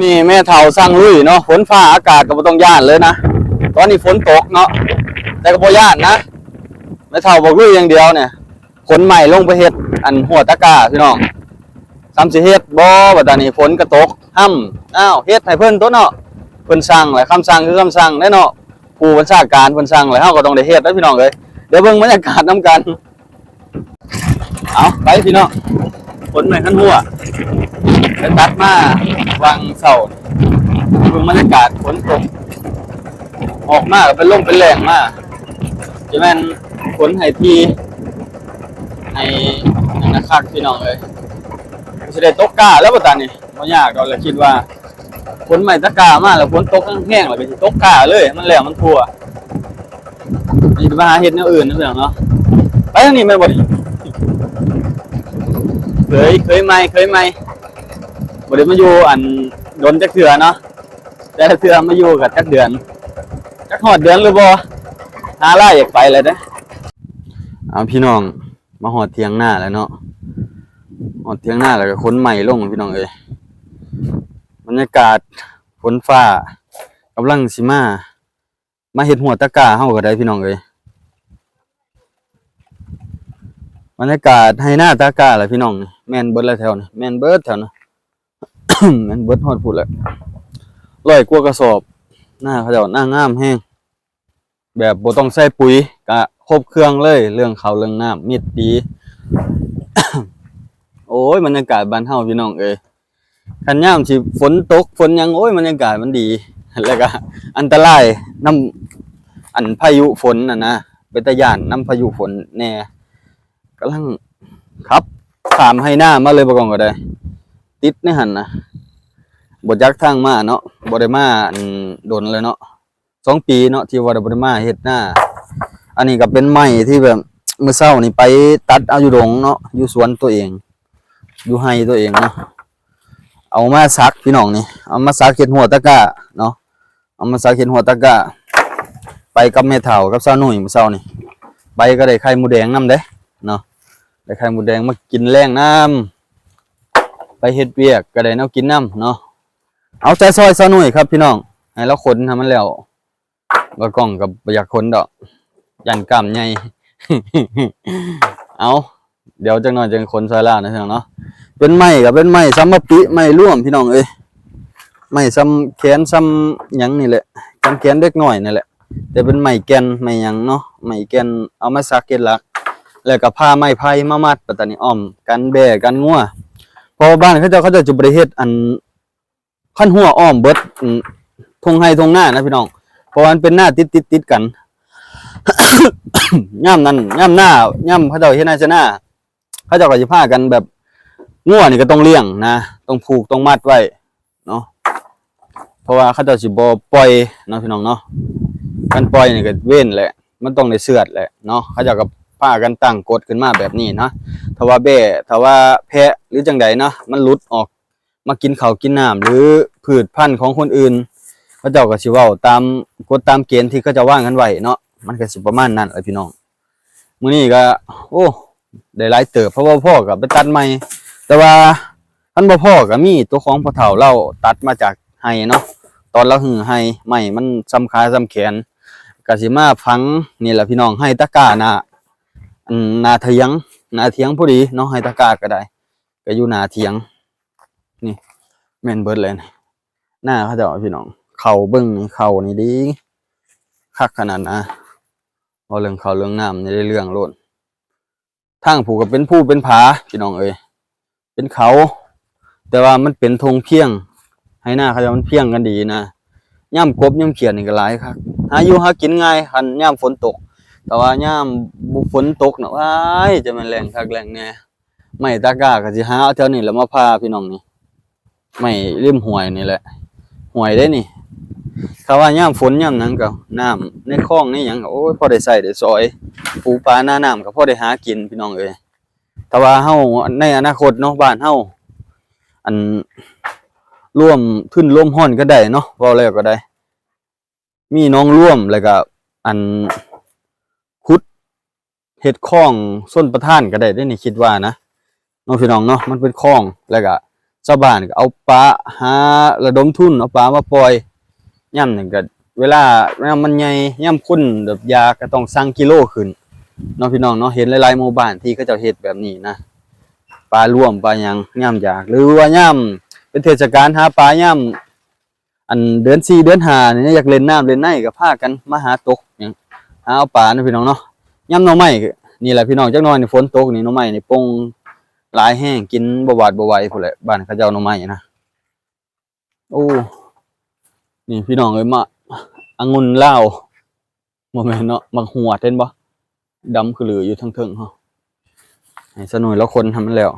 ນີ້ແມ່ເຖົ້າສັ່ງລຸຍເນາະ ຝົນຟ້າອາກາດກໍບໍ່ຕ້ອງຢ້ານເລີຍນະ. ຕອນນີ້ຝົນຕົກເນາະ ແຕ່ກໍບໍ່ຢ້ານນະ ແມ່ເຖົ້າບອກລຸຍຢ່າງດຽວນີ້. ຂົນໄມ້ລົງໄປເຮັດອັນຮົ້ວຕະກ້າພີ່ນ້ອງ. ສ່ຳຊິເຮັດບໍ່ບັດນີ້ ຝົນກໍຕົກ ຫ້ຳ ອ້າວ ເຮັດໃຫ້ເພິ່ນຕົວະເນາະ. ເພິ່ນສັ່ງແຫຼະ ຄຳສັ່ງຄືຄຳສັ່ງເດ້ເນາະ ຜູ້ບັນຊາການເພິ່ນສັ່ງແຫຼະ ເຮົາກໍຕ້ອງໄດ້ເຮັດເດ້ພີ່ນ້ອງເອີຍ. ດຽວເບິ່ງບັນຍາກາດນຳກັນ. ເອົາ ໄປພີ່ນ້ອງ ຂົນໄມ້ຄັນຮົ້ວ ໄປຕັດມາຫວ່າງເຊົ້າ. ເບິ່ງບັນຍາກາດຝົນຕົກ ອອກມາກໍເປັນລົມເປັນແລ້ງມາ ຈະແມ່ນຝົນໃຫ້ທີ່ ໃຫ້ອັນນັ້ນຄັກພີ່ນ້ອງເອີຍ. ຊິໄດ້ຕົກກ້າແລ້ວບັດຕານີ້ ບໍ່ຍາກດອກ ແລ້ວຄິດວ່າ ຂົນໄມ້ຕະກ້າມາແລ້ວ ຝົນຕົກແຮງໆ ແລ້ວກໍຊິຕົກກ້າເລີຍ ມັນແລ້ວມັນທົ່ວ. ຊິໄປຫາເຮັດແນວອື່ນນະພີ່ນ້ອງເນາະ. ໄປທາງນີ້ແມ່ນບໍ່ນີ້? ເຄີຍ ເຄີຍໃໝ່ ເຄີຍໃໝ່ ບໍ່ໄດ້ມາຢູ່ອັນດົນຈັກເທື່ອເນາະ. ແຕ່ລະເທື່ອມາຢູ່ກໍຈັກເດືອນ ຈັກຮອດເດືອນຫຼືບໍ່ ຫາລາຍຢາກໄປແລ້ວເດ້. ເອົາ ພີ່ນ້ອງ ມາຮອດຖຽງນາແລ້ວເນາະ ຮອດຖຽງນາແລ້ວກໍຂົນໄມ້ລົງພີ່ນ້ອງເອີຍ. ບັນຍາກາດຝົນຟ້າກຳລັງຊິມາ ມາເຮັດຮົ້ວຕະກ້າເຮົາກໍໄດ້ພີ່ນ້ອງເອີຍ. ບັນຍາກາດໄຮ່ນາຕະກ້າແຫຼະພີ່ນ້ອງ ແມ່ນເບິດແລ້ວແຖວນີ້ ແມ່ນເບິດແຖວນະ ແມ່ນເບິດຮອດພຸ້ນແຫຼະ ຮ້ອຍກວ່າກະສອບ. ນາເຂົາເຈົ້ານາງາມແຮງ ແບບບໍ່ຕ້ອງໃສ່ປຸ໋ຍ ກະຄົບເຄື່ອງເລີຍ ເລື່ອງເຂົ້າເລື່ອງນ້ຳມິດດີ. ໂອ້ຍ ບັນຍາກາດບ້ານເຮົາພີ່ນ້ອງເອີຍ ຄັນຍາມຊິຝົນຕົກຝົນຫຍັງ ໂອ້ຍ ບັນຍາກາດມັນດີ ແລ້ວກະອັນຕະລາຍນຳອັນພາຍຸຝົນຫັ້ນນະ ເປັນຕາຢ້ານນຳພາຍຸຝົນແດ່. ກຳລັງຂັບຂ້າມໄຮ່ນາມາເລີຍ ບໍ່ກ້ອງກໍໄດ້ ຕິດໃນຫັ້ນນະ ບໍ່ຈັກທາງມາເນາະ ບໍ່ໄດ້ມາອັນດົນແລ້ວເນາະ ສອງປີເນາະ ທີ່ວ່າບໍ່ໄດ້ມາເຮັດນາ. ອັນນີ້ກໍເປັນໄມ້ທີ່ແບບມື້ເຊົ້ານີ້ໄປຕັດເອົາຢູ່ດົງເນາະ ຢູ່ສວນຕົວເອງ ຢູ່ໄຮ່ຕົວເອງເນາະ ເອົາມາສັກພີ່ນ້ອງນີ້ ເອົາມາສັກເຮັດຮົ້ວຕະກ້າເນາະ. ເອົາມາສັກເຮັດຮົ້ວຕະກ້າ ໄປກັບແມ່ເຖົ້າກັບສາວໜຸ້ຍມື້ເຊົ້ານີ້ ໄປກໍໄດ້ໄຂ່ມົດແດງນຳເດ້ເນາະ ໄດ້ໄຂ່ມົດແດງມາກິນແລງນຳ ໄປເຮັດວຽກກໍໄດ້ແນວກິນນຳເນາະ. ເອົາໃຈຊ່ອຍສາວໜຸ້ຍຄັບພີ່ນ້ອງ ໃຫ້ລາວຂົນໃຫ້ມັນແລ້ວ ບໍ່ກ້ອງກໍບໍ່ຢາກຂົນດອກ ຢ້ານກ້າມໃຫຍ່. ເອົາ ດຽວຈັກໜ້ອຍຈຶ່ງຂົນຊ່ອຍລາວນະພີ່ນ້ອງເນາະ. ເປັນໄມ້ກໍເປັນໄມ້ຊຳມະປິ ໄມ້ລວມພີ່ນ້ອງເອີຍ ໄມ້ຊຳແຂນຊຳຫຍັງນີ້ແຫຼະ ຊຳແຂນເດັກນ້ອຍນີ້ແຫຼະ ແຕ່ເປັນໄມ້ແກ່ນໄມ້ຫຍັງເນາະ ໄມ້ແກ່ນ ເອົາມາສັກເຮັດຫຼັກ ແລ້ວກໍຜ່າໄມ້ໄຜ່ມາມັດ ບັດຕານີ້ອ້ອມກັນແບ້ກັນງົວ. ເພາະວ່າບ້ານເຂົາເຈົ້າ ເຂົາເຈົ້າຈະບໍ່ໄດ້ເຮັດອັນ ຄັນຮົ້ວອ້ອມເບິດ ອືມ ທົ່ງໄຮ່ທົ່ງນານະພີ່ນ້ອງ ເພາະວ່າມັນເປັນນາຕິດໆ ຕິດກັນ. ຍາມນັ້ນ ຍາມນາ ຍາມເຂົາເຈົ້າເຮັດໄຮ່ເຮັດນາ ເຂົາເຈົ້າກໍຊິພາກັນແບບ ງົວນີ້ກໍຕ້ອງລ້ຽງນະ ຕ້ອງຜູກຕ້ອງມັດໄວ້ເນາະ ເພາະວ່າເຂົາເຈົ້າຊິບໍ່ປ່ອຍເນາະພີ່ນ້ອງເນາະ ຄັນປ່ອຍນີ້ກໍເວນແຫຼະ ມັນຕ້ອງໄດ້ເຊືອດແຫຼະເນາະ. ເຂົາເຈົ້າກໍພາກັນຕັ້ງກົດຂຶ້ນມາແບບນີ້ນະ ຖ້າວ່າແບ້ ຖ້າວ່າແພະ ຫຼື ຈັ່ງໃດເນາະ ມັນຫຼຸດອອກ ມາກິນເຂົ້າກິນນ້ຳ ຫຼື ພືດພັນຂອງຄົນອື່ນ ເຂົາເຈົ້າກໍຊິເວົ້າຕາມກົດຕາມເກນທີ່ເຂົາເຈົ້າວາງກັນໄວ້ເນາະ ມັນກໍຊິປະມານນັ້ນແຫຼະພີ່ນ້ອງ. ມື້ນີ້ກໍ ໂອ້ ໄດ້ຫຼາຍເຕີບ ເພາະວ່າພໍກໍໄປຕັດໃໝ່ ແຕ່ວ່າຄັນບໍ່ພໍກໍມີຕົວຂອງພໍ່ເຖົ້າລາວຕັດມາຈາກໄຮ່ເນາະ ຕອນລາວຮື້ໄຮ່ ໄມ້ມັນສ່ຳຂາສ່ຳແຂນ ກໍຊິມາຝັງນີ້ແຫຼະພີ່ນ້ອງ ໄຮ່ຕະກ້າໜ້າ ອັນ ໜ້າຖຽງ ໜ້າຖຽງພໍດີເນາະ ໄຮ່ຕະກ້າກໍໄດ້ ກໍຢູ່ໜ້າຖຽງ. ນີ້ແມ່ນເບິດແລ້ວນີ້ ນາເຂົາເຈົ້າພີ່ນ້ອງ ເຂົ້າເບິ່ງນີ້ ເຂົ້ານີ້ດີຄັກຂະໜາດນະ ເວົ້າເລື່ອງເຂົ້າເລື່ອງນ້ຳນີ້ໄດ້ເລື່ອງໂລດ. ທາງຜູ້ກໍເປັນພູເປັນຜາພີ່ນ້ອງເອີຍ ເປັນເຂົາ ແຕ່ວ່າມັນເປັນທົ່ງພຽງ ໄຮ່ນາເຂົາເຈົ້າມັນພຽງກັນດີນະ. ຍາມກົບຍາມຂຽດນີ້ກໍຫຼາຍຄັກ ຫາຢູ່ຫາກິນງ່າຍ ຄັນຍາມຝົນຕົກ ແຕ່ວ່າຍາມບໍ່ ຝົນຕົກນະ ວ້າຍ ຈະແມ່ນແລ້ງຄັກແລ້ງແນ່. ໄມ້ຕາກ້າກໍຊິຫາເອົາແຖວນີ້ແຫຼະມາຜ່າພີ່ນ້ອງນີ້ ໄມ້ລິມຫ້ວຍນີ້ແຫຼະ ຫ້ວຍເດ້ນີ້. ຖ້າວ່າຍາມຝົນຍາມຫຍັງກໍ ນ້ຳໃນຄອງໃນຫຍັງກໍ ໂອ້ຍ ພໍໄດ້ໃຊ້ໄດ້ສອຍ ປູປານານ້ຳກໍພໍໄດ້ຫາກິນພີ່ນ້ອງເອີຍ. ຖ້າວ່າເຮົາໃນອະນາຄົດເນາະ ບ້ານເຮົາ ອັນ ລວມທຶນລວມຮອນກັນໄດ້ເນາະ ເວົ້າແລ້ວກໍໄດ້ ມີໜອງລວມ ແລ້ວກະ ອັນ ຂຸດເຮັດຄອງຊົນປະທານກໍໄດ້ເດ້ນີ້ ຄິດວ່ານະເນາະພີ່ນ້ອງເນາະ. ມັນເປັນຄອງ ແລ້ວກະ ຊາວບ້ານກໍເອົາປາ ຫາລະດົມທຶນເອົາປາມາປ່ອຍ. ຍາມນັ້ນກໍເວລາ ຍາມມັນໃຫຍ່ ຍາມຄົນແບບຢາກກໍຕ້ອງຊັ່ງກິໂລຂຶ້ນເນາະພີ່ນ້ອງເນາະ. ເຫັນຫຼາຍໆໝູ່ບ້ານທີ່ເຂົາເຈົ້າເຮັດແບບນີ້ນະ ປາລວມປາຫຍັງຍາມຢາກ ຫຼືວ່າຍາມເປັນເທດສະການຫາປາ ຍາມ ອັນເດືອນສີ່ເດືອນຫ້ານີ້ ຢາກຫຼິ້ນນ້ຳຫຼິ້ນໃນກໍພາກັນມາຫາຕົກຫຍັງ ຫາເອົາປາເນາະພີ່ນ້ອງເນາະ. ຍາມໜໍ່ໄມ້ນີ້ແຫຼະພີ່ນ້ອງ ຈັກໜ່ອຍນີ້ຝົນຕົກນີ້ ໜໍ່ໄມ້ນີ້ປົ່ງຫຼາຍແຮງ ກິນບໍ່ຫວາດບໍ່ໄຫວພຸ້ນແຫຼະ ບ້ານເຂົາເຈົ້າໜໍ່ໄມ້ນະ. ໂອ້ ນີ້ພີ່ນ້ອງເອີຍ ໝາກອະງຸ່ນລາວ ບໍ່ແມ່ນເນາະ ໝາກຫວດ ເຫັນບໍ່ ດຳຂະລືຢູ່ເທິງໆ ເຮົາ ໃຫ້ສາວໜ່ວຍລາວຂົນໃຫ້ມັນແລ້ວ.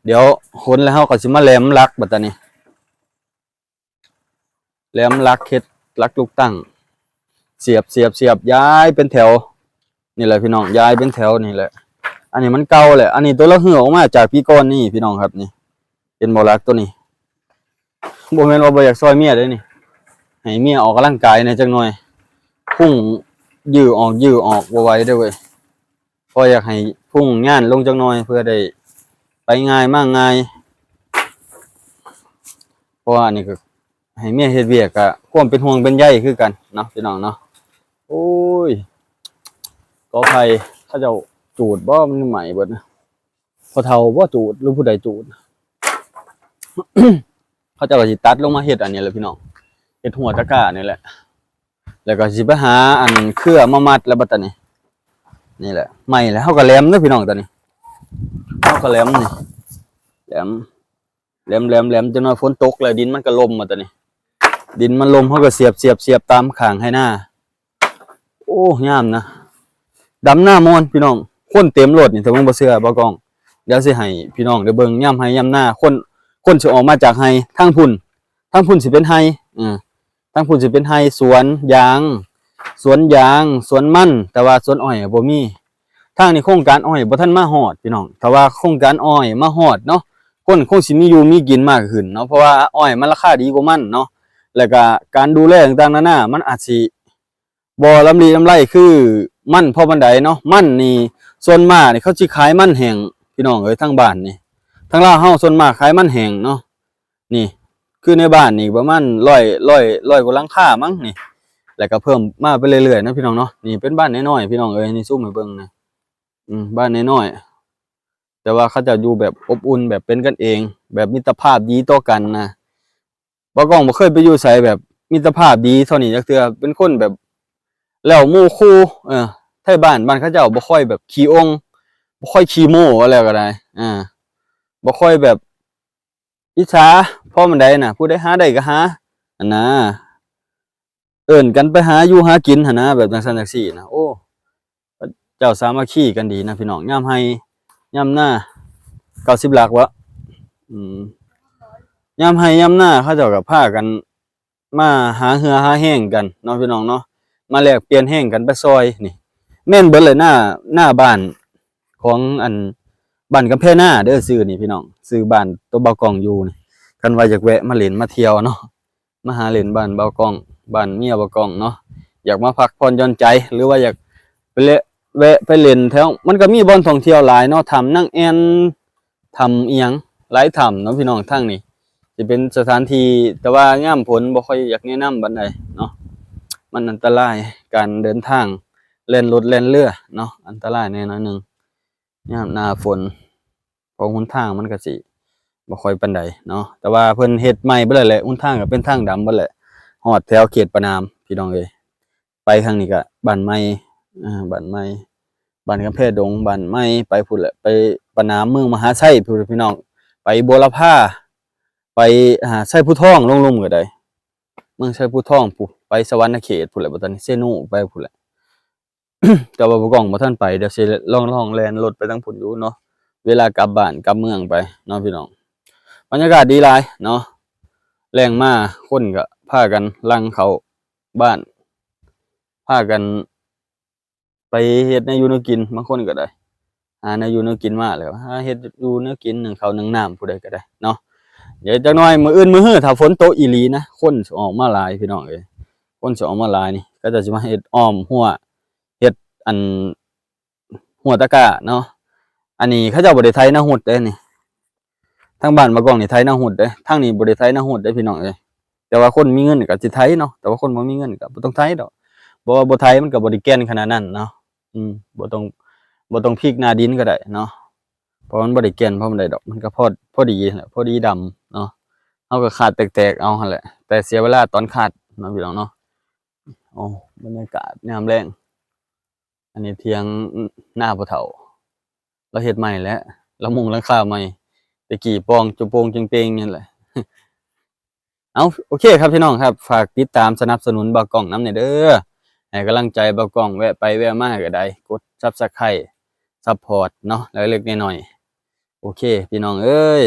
ດຽວຂົນແລ້ວເຮົາກໍຊິມາແຫຼມຫຼັກບັດຕານີ້. ແຫຼມຫຼັກ ເຮັດຫຼັກລູກຕັ້ງ ສຽບ ສຽບ ສຽບ ຢາຍເປັນແຖວນີ້ແຫຼະພີ່ນ້ອງ ຢາຍເປັນແຖວນີ້ແຫຼະ. ອັນນີ້ມັນເກົ່າແຫຼະ ອັນນີ້ໂຕລະເຮື້ອອອກມາຈາກປີກ່ອນນີ້ພີ່ນ້ອງຄັບ ນີ້ ເຫັນບໍ່ຫຼັກໂຕນີ້. ບໍ່ແມ່ນວ່າບໍ່ຢາກຊ່ອຍເມຍເດ້ນີ້ ໃຫ້ເມຍອອກກຳລັງກາຍແດ່ຈັກໜ່ອຍ ພຸ້ງຢື້ອອກຢື້ອອກບໍ່ໄຫວເດ້ເວີຍ. ພໍຢາກໃຫ້ພຸ້ງຍານລົງຈັກໜ່ອຍ ເພື່ອໄດ້ໄປງ່າຍມາງ່າຍ ເພາະວ່າອັນນີ້ກໍໃຫ້ເມຍເຮັດວຽກ ກະຄວາມເປັນຫ່ວງເປັນໃຍຄືກັນເນາະພີ່ນ້ອງເນາະ. ໂອ້ຍ ກໍໄຜ່ເຂົາເຈົ້າຈູດບໍ່ ມັນໄໝ້ເບິດນະ ພໍ່ເຖົ້າບໍ່ຈູດ ຫຼືຜູ້ໃດຈູດ ເຂົາເຈົ້າກໍຊິຕັດລົງມາເຮັດອັນນີ້ແຫຼະພີ່ນ້ອງ ເຮັດຮົ້ວຕະກ້ານີ້ແຫຼະ. ແລ້ວກໍຊິໄປຫາອັນເຄືອມາມັດແລ້ວບັດຕານີ້. ນີ້ແຫຼະ ໄໝ້ແລ້ວ ເຮົາກໍແຫຼມເດີພີ່ນ້ອງ ຕອນນີ້ ເຮົາກໍແຫຼມນີ້ ແຫຼມ ແຫຼມ ແຫຼມ ແຫຼມ ຈັກໜ່ອຍຝົນຕົກແລ້ວ ດິນມັນກໍລົມບັດຕານີ້ ດິນມັນລົມ ເຮົາກໍສຽບ ສຽບ ສຽບຕາມຂ້າງໄຮ່ນາ. ໂອ້ ງາມນະ ດຳນາມ່ວນພີ່ນ້ອງ ຄົນເຕັມລົດນີ້ ຖ້າເບິ່ງບໍ່ເຊື່ອ ບ່າວກ້ອງ ດຽວຊິໃຫ້ພີ່ນ້ອງໄດ້ເບິ່ງ ຍາມໄຮ່ຍາມນາ ຄົນ ຄົນຊິອອກມາຈາກໄຮ່ ທາງພຸ້ນ ທາງພຸ້ນຊິເປັນໄຮ່ ເອີ ທາງພຸ້ນຊິເປັນໄຮ່ສວນຢາງ ສວນຢາງ ສວນມັນ ແຕ່ວ່າສວນອ້ອຍບໍ່ມີ. ທາງນີ້ໂຄງການອ້ອຍບໍ່ທັນມາຮອດພີ່ນ້ອງ ຖ້າວ່າໂຄງການອ້ອຍມາຮອດເນາະ ຄົນຄົງຊິມີຢູ່ມີກິນມາກຂຶ້ນເນາະ ເພາະວ່າອ້ອຍມັນລາຄາດີກວ່າມັນເນາະ ແລ້ວກະການດູແລຕ່າງໆນານາ ມັນອາດຊິບໍ່ລຳລີລຳໄລຄືມັນພໍປານໃດເນາະ. ມັນນີ້ສ່ວນມາກນີ້ເຂົາຊິຂາຍມັນແຫ້ງພີ່ນ້ອງເອີຍ ທາງບ້ານນີ້ ທາງລາວເຮົາສ່ວນມາກຂາຍມັນແຫ້ງເນາະ. ນີ້ ຄືໃນບ້ານນີ້ປະມານຮ້ອຍ ຮ້ອຍ ຮ້ອຍກວ່າຫຼັງຄາມັ້ງນີ້ ແລ້ວກໍເພີ່ມມາໄປເລື້ອຍໆເນາະພີ່ນ້ອງເນາະ. ນີ້ເປັນບ້ານນ້ອຍໆພີ່ນ້ອງເອີຍ ນີ້ຊູມໃຫ້ເບິ່ງນະ ອືມ ບ້ານນ້ອຍໆ ແຕ່ວ່າເຂົາເຈົ້າຢູ່ແບບອົບອຸ່ນ ແບບເປັນກັນເອງ ແບບມິດຕະພາບດີຕໍ່ກັນນະ. ບ່າວກ້ອງບໍ່ເຄີຍໄປຢູ່ໃສແບບມິດຕະພາບດີເທົ່ານີ້ຈັກເທື່ອ ເປັນຄົນແບບແລ້ວໝູ່ຄູ່ ເອີ ໄທບ້ານ ບ້ານເຂົາເຈົ້າບໍ່ຄ່ອຍແບບຂີ້ອົງ ບໍ່ຄ່ອຍຂີ້ໂມ້ ວ່າແລ້ວກໍໄດ້ ເອີ ບໍ່ຄ່ອຍແບບ ອິດສາພໍປານໃດນະ ຜູ້ໃດຫາໄດ້ກໍຫາຫັ້ນນາ ເອີ້ນກັນໄປຫາຢູ່ຫາກິນຫັ້ນນາ ແບບຈັ່ງຊັ້ນຈັ່ງຊີ້ນະ. ໂອ້ ເຈົ້າສາມັກຄີກັນດີນະພີ່ນ້ອງ ຍາມໄຮ່ຍາມນາ ເກົ້າສິບຫຼັກວະ ອືມ ຍາມໄຮ່ຍາມນາ ເຂົາເຈົ້າກໍພາກັນ ມາຫາເຫື່ອຫາແຮງກັນເນາະພີ່ນ້ອງເນາະ ມາແລກປ່ຽນແຮງກັນໄປຊ່ອຍ. ນີ້ແມ່ນເບິດເລີຍ ໜ້າ ໜ້າບ້ານຂອງອັນ ບ້ານກຳແພນາເດີ ຊື່ນີ້ພີ່ນ້ອງ ຊື່ບ້ານໂຕບ່າວກ້ອງຢູ່ນີ້. ຄັນວ່າຢາກແວະມາຫຼິ້ນມາທ່ຽວເນາະ ມາຫາຫຼິ້ນບ້ານບ່າວກ້ອງ ບ້ານເມຍບ່າວກ້ອງເນາະ ຢາກມາພັກຜ່ອນຢ່ອນໃຈ ຫຼືວ່າຢາກໄປແລະ ແວະໄປຫຼິ້ນແຖວ ມັນກໍມີບ່ອນທ່ອງທ່ຽວຫຼາຍເນາະ ຖ້ຳນາງແອ່ນ ຖ້ຳອີ່ຫຍັງ ຫຼາຍຖ້ຳເນາະພີ່ນ້ອງ. ທາງນີ້ຊິເປັນສະຖານທີ່ ແຕ່ວ່າຍາມຝົນບໍ່ຄ່ອຍຢາກແນະນຳປານໃດເນາະ ມັນອັນຕະລາຍການເດີນທາງ ແລ່ນລົດແລ່ນເຮືອເນາະ ອັນຕະລາຍແດ່ໜ້ອຍໜຶ່ງ ຍາມໜ້າຝົນ ເພາະຫົນທາງມັນກໍຊິບໍ່ຄ່ອຍປານໃດເນາະ. ແຕ່ວ່າເພິ່ນເຮັດໃໝ່ເບິດແລ້ວແຫຼະ ຫົນທາງກໍເປັນທາງດຳເບິດແຫຼະ ຮອດແຖວເຂດປາໜາມ ພີ່ນ້ອງເອີຍ. ໄປທາງນີ້ກະບ້ານໃໝ່ ເອີ ບ້ານໃໝ່ ບ້ານກຳແພດົງ ບ້ານໃໝ່ ໄປພຸ້ນແຫຼະ ໄປປາໜາມ ເມືອງມະຫາໄຊພຸ້ນພີ່ນ້ອງ ໄປບົວລະພາ ໄປ ອ່າ ໄຊພູທອງ ລົງລຸ່ມກໍໄດ້ ເມືອງໄຊພູທອງພຸ້ນ ໄປສະຫວັນນະເຂດພຸ້ນແຫຼະ ບັດຕານີ້ເຊໂນ ໄປພຸ້ນແຫຼະ. ແຕ່ວ່າບໍ່ກ້ອງບໍ່ທັນໄປ ດຽວຊິລອງ ລອງແລ່ນລົດໄປທາງພຸ້ນຢູ່ເນາະ ເວລາກັບບ້ານກັບເມືອງໄປເນາະພີ່ນ້ອງ. ບັນຍາກາດດີຫຼາຍເນາະ ແລງມາຄົນກໍພາກັນຫຼັ່ງເຂົ້າບ້ານ ພາກັນໄປເຮັດແນວຢູ່ແນວກິນ ບາງຄົນກໍໄດ້ຫາແນວຢູ່ແນວກິນມາ ແລ້ວຫາເຮັດຢູ່ແນວກິນ ໜຶ້ງເຂົ້າໜຶ້ງນ້ຳ ຜູ້ໃດກໍໄດ້ເນາະ. ດຽວຈັກໜ່ອຍ ມື້ອື່ນມື້ຮື ຖ້າຝົນຕົກອີ່ຫຼີນະ ຄົນຊິອອກມາຫຼາຍ ພີ່ນ້ອງເອີຍ ຄົນຊິອອກມາຫຼາຍນີ້ ເຂົາເຈົ້າຊິມາເຮັດອ້ອມຮົ້ວ ເຮັດອັນ ຮົ້ວຕະກ້າເນາະ. ອັນນີ້ເຂົາເຈົ້າບໍ່ໄດ້ໄຖນາຮຸດເດ້ນີ້ ທາງບ້ານບ່າວກ້ອງນີ້ໄຖນາຮຸດເດ້ ທາງນີ້ບໍ່ໄດ້ໄຖນາຮຸດເດ້ພີ່ນ້ອງເອີຍ. ແຕ່ວ່າຄົນມີເງິນກໍຊິໄຖເນາະ ແຕ່ວ່າຄົນບໍ່ມີເງິນກໍບໍ່ຕ້ອງໄຖດອກ. ບໍ່ວ່າບໍ່ໄຖມັນກໍບໍ່ໄດ້ແກ່ນຂະໜາດນັ້ນເນາະ. ອືມ ບໍ່ຕ້ອງ ບໍ່ຕ້ອງພິກໜ້າດິນກໍໄດ້ເນາະ ເພາະມັນບໍ່ໄດ້ແກ່ນພໍປານໃດດອກ. ມັນກໍພໍ ພໍດີຫັ້ນແຫຼະ ພໍດີດຳເນາະ. ເຮົາກໍຄາດແຕກໆເອົາຫັ້ນແຫຼະ ແຕ່ເສຍເວລາຕອນຄາດເນາະພີ່ນ້ອງເນາະ. ໂອ້ ບັນຍາກາດຍາມແລງ. ອັນນີ້ຖຽງນາພໍ່ເຖົ້າ ລາວເຮັດໃໝ່ແລ້ວ ລາວມຸງຫຼັງຄາໃໝ່. ແຕ່ກີ້ປ່ອງຈຸໂປ່ງເຈັງເປງນັ້ນແຫຼະ. ເອົາ ໂອເຄຄັບພີ່ນ້ອງຄັບ ຝາກຕິດຕາມສະໜັບສະໜູນບ່າວກ້ອງນຳແດ່ເດີ ໃຫ້ກຳລັງໃຈບ່າວກ້ອງ ແວະໄປແວະມາກໍໄດ້ ກົດ Subscribe ຊັບພອດເນາະ ເລັກໆນ້ອຍໆ. ໂອເຄພີ່ນ້ອງເອີຍ.